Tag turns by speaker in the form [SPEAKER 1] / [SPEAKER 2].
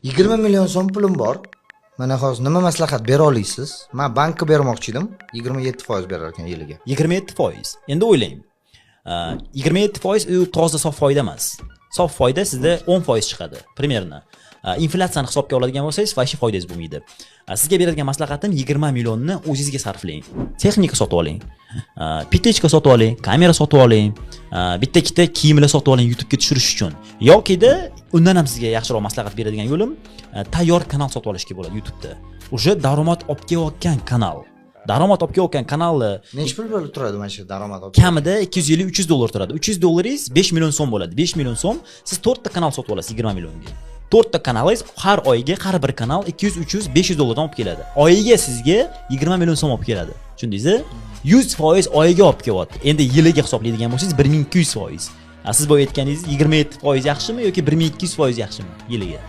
[SPEAKER 1] 20 million so'm pulim bor. Mana hozir nima maslahat bera olasiz? Man bankka bermoqchi edim, 27% berar ekan yiliga.
[SPEAKER 2] 27%. Endi o'ylang, 27% u toza sof foyda emas. Sof foyda sizda 10% chiqadi примерно. Inflyatsiyani hisobga oladigan bo'lsangiz, вообще foydangiz bo'lmaydi. Sizga beradigan maslahatim: 20 millionni o'zingizga sarflang, texnika sotib oling, петличка sotib oling, kamera sotib oling, bitta ikkita kiyimlar sotib oling YouTubega tushirish uchun. Yokida undan ham sizga yaxshiroq maslahat beradigan yo'lim, tayyor kanal sotib olishga bo'ladi YouTubeda, уже daromad olib kelayotgan kanal, daromad olib kelayotgan kanalni.
[SPEAKER 1] Nechi pul bo'lib turadi mana shu daromad olib?
[SPEAKER 2] Kamida 250-300 dollar turadi. 300 dollaringiz 5 million so'm bo'ladi. 5 million so'm, siz to'rtta kanal sotib olasiz 20 millionga. To'rtta kanalingiz har oyiga, har bir kanal 200, 300, 500 dollardan olib keladi. Oyiga sizga 20 million so'm olib keladi, tushundingiz? 100% oyiga olib kelyapti. Endi yiliga hisoblaydigan bo'lsangiz, 1200%. Siz boya aytganingiz, 27% yaxshimi yoki 1200% yaxshimi yiliga?